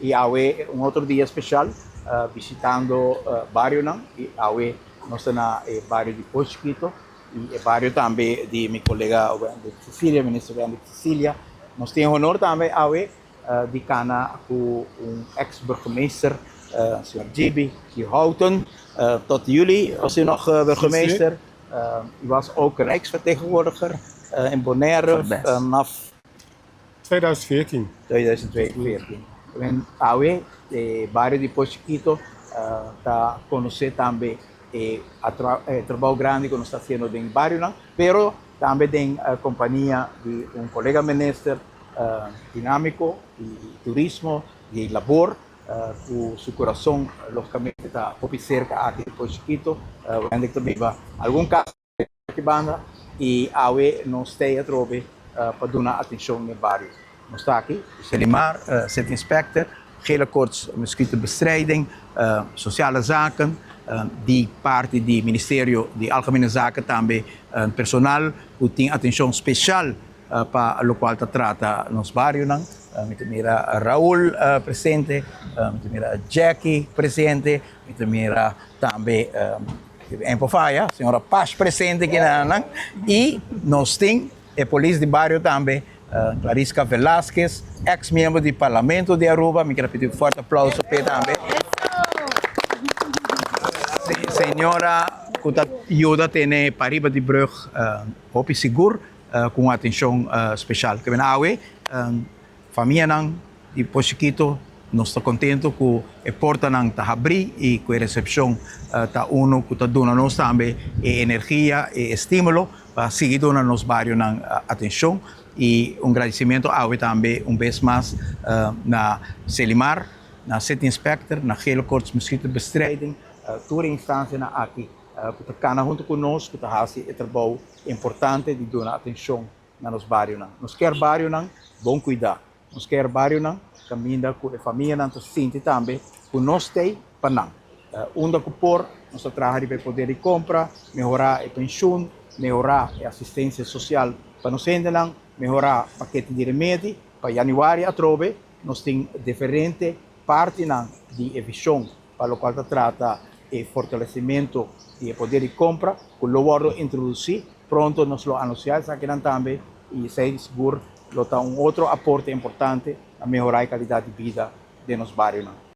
Y awe un otro dia special, bishitando barionan, y awe nos ta na e bario di Pos Chiquito y e bario tambe di mi colega Wendy Cecilia, Minister Wendy Cecilia. Nos tin honor tambe awe di cana cu un ex burgemeester, señor Gibi Houten. Tot juli was u nog burgemeester. U was ook rijksvertegenwoordiger in Bonaire vanaf 2014. 2014. En awe, e bario di Pos Chiquito ta conoce tambe e trabou grandi cu nos ta haciendo den barionan, pero tambe den compania di un colega minister dinamico di turismo, di labor, cu su corazon logicamente ta hopi cerca aki di Pos Chiquito. Wendy ta biba algun cas aki banda y awe nos ta atrobe pa duna atencion den bario. Nos ta aki, Selimar, City Inspector, Gele Koorts Mosquitobestrijding, Sociale Zaken, di parti di Ministerio di Algemene Zaken tambe personal cu tin atencion special pa locual ta trata nos barionan. Mi ta mira Raul presente, mi ta mira Jackie presente, mi ta mira tambe Empo Faya, señora Pash presente aki nan. Y nos tin e polis di bario tambe, Clarisca Velasquez, ex miembro di Parlamento di Aruba. Mi kier pidi un fuerte aplauso p'e tambe. Señora cu ta yuda tene pariba di brug hopi sigur cu un atencion special. Ke men awe famianan di Pos Chiquito, nos ta contento cu e portanan ta habri y cu e recepcion ta uno cu ta duna nos tambe e energia y e estimulo pa sigui duna nos barionan atencion. Y un gradicimento awe tambe un bes mas na Selimar, na City Inspector, na Gele Koorts Mosquitobestrijding, tur e instancianan aki cu ta cana hunto cu nos, cu ta haci e trabou importante di duna atencion na nos barionan. Nos kier barionan bon cuida. Nos kier barionan caminda cu e famianan ta sinti tambe cu nos t'ey pa nan. Unda cu por, nos ta traha riba e poder di compra, mehora e pensioen, mehora e asistencia social pa nos hendenan, mehora pakete di remedi. Pa januari atrobe nos tin diferente partinan di e vision pa locual ta trata e fortalecimento di e poder di compra cu lo wordo introduci. Pronto nos lo anuncia esakinan tambe y esey sigur lo ta un otro aporte importante na mehora e calidad di bida den nos barionan.